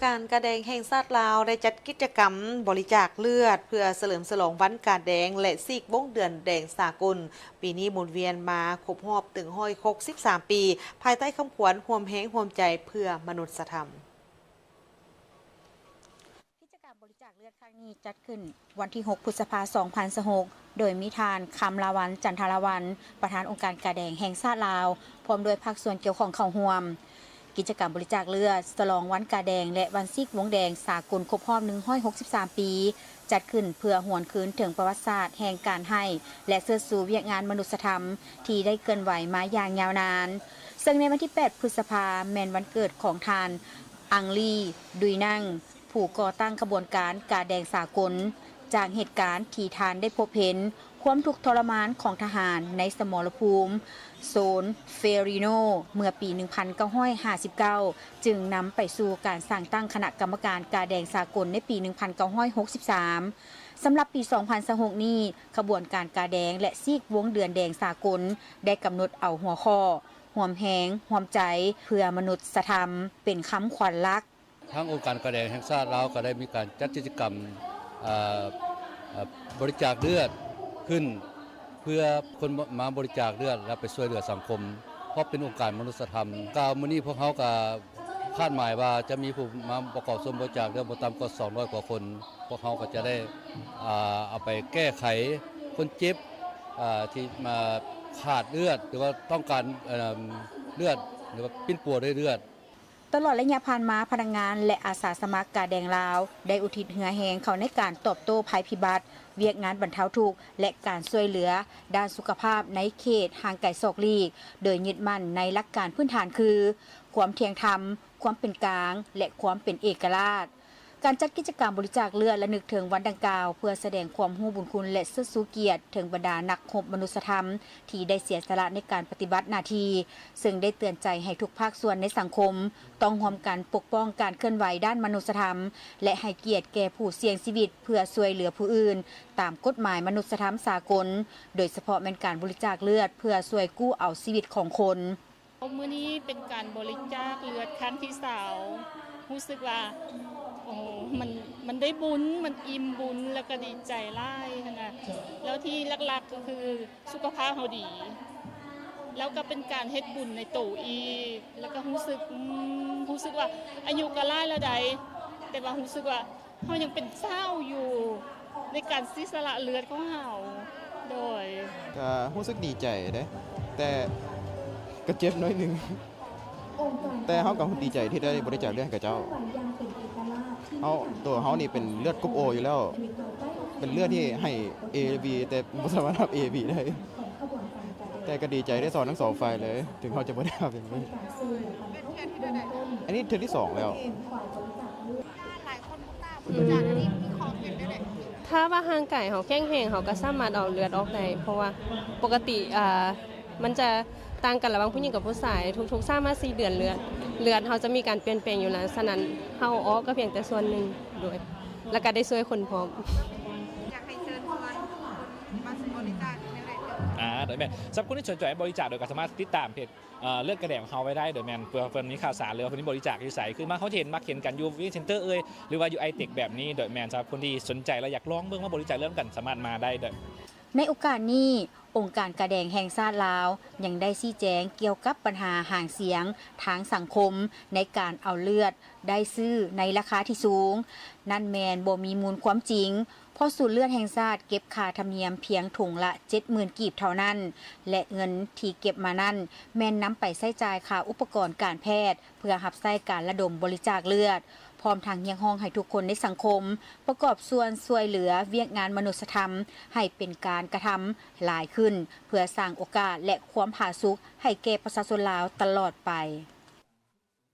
ການກາແດງແຫ່ງຊາດລາວ ໄດ້ຈັດກິດຈະກຳບໍລິຈາກເລືອດ ເພື່ອສະເຫຼີມສະຫຼອງວັນກາແດງ ແລະ ຊີກວົງເດືອນແດງສາກົນ. ປີນີ້ໝູນວຽນມາຄົບຮອບເຖິງຮ້ອຍຫົກສິບສາມປີ ພາຍໃຕ້ຄຳຂວັນ ຮ່ວມແຮງຮ່ວມໃຈເພື່ອມະນຸດສະທຳ. ກິດຈະກຳບໍລິຈາກເລືອດຄັ້ງນີ້ຈັດຂຶ້ນວັນທີຫົກ ພຶດສະພາ ສອງພັນຊາວຫົກ ໂດຍມີທ່ານ ຄຳລາວັນ ຈັນທາລາວັນ ປະທານອົງການກາແດງແຫ່ງຊາດລາວ ພ້ອມດ້ວຍພາກສ່ວນກ່ຽວຂ້ອງເຂົ້າຮ່ວມ. ກິດຈະກຳບໍລິຈາກເລືອດ ສະຫຼອງວັນກາແດງ ແລະ ວັນຊີກວົງແດງສາກົນຄົບຮອບໜຶ່ງຮ້ອຍຫົກສິບສາມປີ ຈັດຂຶ້ນເພື່ອຫວນຄືນເຖິງປະຫວັດສາດແຫ່ງການໃຫ້ ແລະ ເຊີດຊູວຽກງານມະນຸດສະທຳທີ່ໄດ້ເຄື່ອນໄຫວມາຢ່າງຍາວນານ, ເຊິ່ງໃນວັນທີແປດ ພຶດສະພາ ແມ່ນວັນເກີດຂອງທ່ານ ອັງລີ ດຸຍນັງ ຜູ້ກໍ່ຕັ້ງຂະບວນການກາແດງສາກົນ. ຈາກເຫດການທີ່ທ່ານໄດ້ພົບເຫັນຄວາມທຸກທໍລະມານຂອງທະຫານໃນສະໝໍລະພູມໂຊນເຟຣີໂນ ເມື່ອປີໜຶ່ງພັນເກົ້າຮ້ອຍຫ້າສິບເກົ້າ ຈຶ່ງນຳໄປສູ່ການສ້າງຕັ້ງຄະນະກຳມະການກາແດງສາກົນໃນປີໜຶ່ງພັນເກົ້າຮ້ອຍຫົກສິບສາມ. ສຳລັບປີສອງພັນຊາວຫົກນີ້, ຂະບວນການກາແດງ ແລະ ຊີກວົງເດືອນແດງສາກົນ ໄດ້ກຳນົດເອົາຫົວຂໍ້ ຮ່ວມແຮງຮ່ວມໃຈເພື່ອມະນຸດສະທຳ ເປັນຄຳຂວັນຫຼັກ. ທາງອົງການກາແດງແຫ່ງຊາດລາວກໍໄດ້ມີການຈັດກິດຈະກຳ ເອີ ເອີ ບໍລິຈາກເລືອດຂຶ້ນ ເພື່ອຄົນມາບໍລິຈາກເລືອດ ແລ້ວໄປຊ່ວຍເຫຼືອສັງຄົມ ເພາະເປັນອົງການມະນຸດສະທຳ. ກໍມື້ນີ້ພວກເຮົາກໍຄາດໝາຍວ່າຈະມີຜູ້ມາປະກອບສ່ວນບໍລິຈາກເລືອດບໍ່ຕ່ຳກວ່າສອງຮ້ອຍກວ່າຄົນ. ພວກເຮົາກໍຈະໄດ້ ອ່າ ເອົາໄປແກ້ໄຂຄົນເຈັບ ອ່າ ທີ່ມາຂາດເລືອດ ຫຼືວ່າຕ້ອງການ ເອີ ເລືອດ ຫຼືວ່າປິ່ນປົວດ້ວຍເລືອດ. ຕະຫຼອດໄລຍະຜ່ານມາ, ພະນັກງານ ແລະ ອາສາສະໝັກກາແດງລາວ ໄດ້ອຸທິດເຫື່ອແຮງເຂົ້າໃນການຕອບໂຕ້ໄພພິບັດ, ວຽກງານບັນເທົາທຸກ ແລະ ການຊ່ວຍເຫຼືອດ້ານສຸຂະພາບໃນເຂດຫ່າງໄກສອກຫຼີກ, ໂດຍຍຶດໝັ້ນໃນຫຼັກການພື້ນຖານຄື ຄວາມທ່ຽງທຳ, ຄວາມເປັນກາງ ແລະ ຄວາມເປັນເອກະລາດ. ການຈັດກິດຈະກຳບໍລິຈາກເລືອດ ລະນຶກເຖິງວັນດັ່ງກ່າວ ເພື່ອສະແດງຄວາມຮູ້ບຸນຄຸນ ແລະ ເຊີດຊູກຽດເຖິງບັນດານັກຮົບມະນຸດສະທຳ ທີ່ໄດ້ເສຍສະຫຼະໃນການປະຕິບັດໜ້າທີ່, ເຊິ່ງໄດ້ເຕືອນໃຈໃຫ້ທຸກພາກສ່ວນໃນສັງຄົມ ຕ້ອງຮ່ວມກັນປົກປ້ອງການເຄື່ອນໄຫວດ້ານມະນຸດສະທຳ ແລະ ໃຫ້ກຽດແກ່ຜູ້ສ່ຽງຊີວິດເພື່ອຊ່ວຍເຫຼືອຜູ້ອື່ນ ຕາມກົດໝາຍມະນຸດສະທຳສາກົນ, ໂດຍສະເພາະແມ່ນການບໍລິຈາກເລືອດເພື່ອຊ່ວຍກູ້ເອົາຊີວິດຂອງຄົນ. ມື້ນີ້ເປັນການບໍລິຈາກເລືອດຄັ້ງທີຊາວ ຮູ້ສຶກວ່າ ໂອ້ ມັນ ມັນໄດ້ບຸນ ມັນອີ່ມບຸນ ແລ້ວກໍດີໃຈຫຼາຍຫັ້ນນະ. ແລ້ວທີ່ຫຼັກໆກໍຄືສຸຂະພາບເຮົາດີ ແລ້ວກໍເປັນການເຮັດບຸນໃນໂຕອີກ ແລ້ວກໍຮູ້ສຶກ ອືມ ຮູ້ສຶກວ່າອາຍຸກໍຫຼາຍແລ້ວໃດ ແຕ່ວ່າຮູ້ສຶກວ່າ ເຮົາຍັງເປັນສາວຢູ່ ໃນການເສຍສະຫຼະເລືອດຂອງເຮົາ. ໂດຍ ກະຮູ້ສຶກດີໃຈເດ້ ແຕ່ກະເຈັບໜ້ອຍໜຶ່ງ ແຕ່ເຮົາກະດີໃຈທີ່ໄດ້ບໍລິຈາກເລືອດໃຫ້ເຂົາເຈົ້າ. ເຮົາ ໂຕເຮົານີ້ເປັນເລືອດກຣຸບໂອຢູ່ແລ້ວ ເປັນເລືອດທີ່ໃຫ້ເອ ບີ ແຕ່ບໍ່ສາມາດຮັບເອ ບີ ໄດ້ ແຕ່ກະດີໃຈໄດ້ຊອນທັງສອງຝ່າຍເລີຍ ເຖິງເຮົາຈະບໍ່ໄດ້ຮັບຢ່າງນີ້. ອັນນີ້ເທື່ອທີສອງແລ້ວ. ຖ້າວ່າຮ່າງກາຍເຮົາແຂງແຮງ ເຮົາກໍສາມາດເອົາເລືອດອອກໄດ້ ເພາະວ່າປົກກະຕິ ອ່າ ມັນຈະຕ່າງກັນລະຫວ່າງຜູ້ຍິງກັບຜູ້ຊາຍ ທຸກໆ ສາມຫາສີ່ເດືອນ ເລືອດ ເລືອດເຮົາຈະມີການປ່ຽນແປງຢູ່ແລ້ວ ສະນັ້ນເຮົາເອົາອອກກໍພຽງແຕ່ສ່ວນໜຶ່ງ ໂດຍ ແລ້ວກໍໄດ້ຊ່ວຍຄົນພ້ອມ. ຢາກໃຫ້ເຊີນຊວນຄົນມາບໍລິຈາກແນວໃດ? ອ່າ ໂດຍແມ່ນ ສຳລັບຄົນທີ່ສົນໃຈບໍລິຈາກ ໂດຍກໍສາມາດຕິດຕາມເພຈ ເອີ ເລືອດກາແດງຂອງເຮົາໄວ້ໄດ້ ໂດຍແມ່ນເພື່ອເພິ່ນມີຂ່າວສານ ຫຼືວ່າເພິ່ນມີບໍລິຈາກຢູ່ໃສ ຄືມາເຮົາຈະເຫັນ ມັກເຫັນກັນຢູ່ Within Center ເອີຍ ຫຼືວ່າຢູ່ Itech ແບບນີ້ ໂດຍແມ່ນສຳລັບຄົນທີ່ສົນໃຈ ແລະ ຢາກລອງເບິ່ງມາບໍລິຈາກເລືອດນຳກັນ ສາມາດມາໄດ້ ໂດຍ. ໃນໂອກາດນີ້, ອົງການກາແດງແຫ່ງຊາດລາວ ຍັງໄດ້ຊີ້ແຈງກ່ຽວກັບບັນຫາຫາງສຽງທາງສັງຄົມ ໃນການເອົາເລືອດໄດ້ຊື້ໃນລາຄາທີ່ສູງ ນັ້ນແມ່ນບໍ່ມີມູນຄວາມຈິງ. ເພາະສູນເລືອດແຫ່ງຊາດເກັບຄ່າທຳນຽມພຽງຖົງລະເຈັດໝື່ນກີບເທົ່ານັ້ນ ແລະ ເງິນທີ່ເກັບມານັ້ນແມ່ນນຳໄປໃຊ້ຈ່າຍຄ່າອຸປະກອນການແພດ ເພື່ອຮັບໃຊ້ການລະດົມບໍລິຈາກເລືອດ, ພ້ອມທັງຮຽກຮ້ອງໃຫ້ທຸກຄົນໃນສັງຄົມປະກອບສ່ວນຊ່ວຍເຫຼືອວຽກງານມະນຸດສະທຳໃຫ້ເປັນການກະທຳຫຼາຍຂຶ້ນ ເພື່ອສ້າງໂອກາດ ແລະ ຄວາມຜາສຸກໃຫ້ແກ່ປະຊາຊົນລາວຕະຫຼອດໄປ.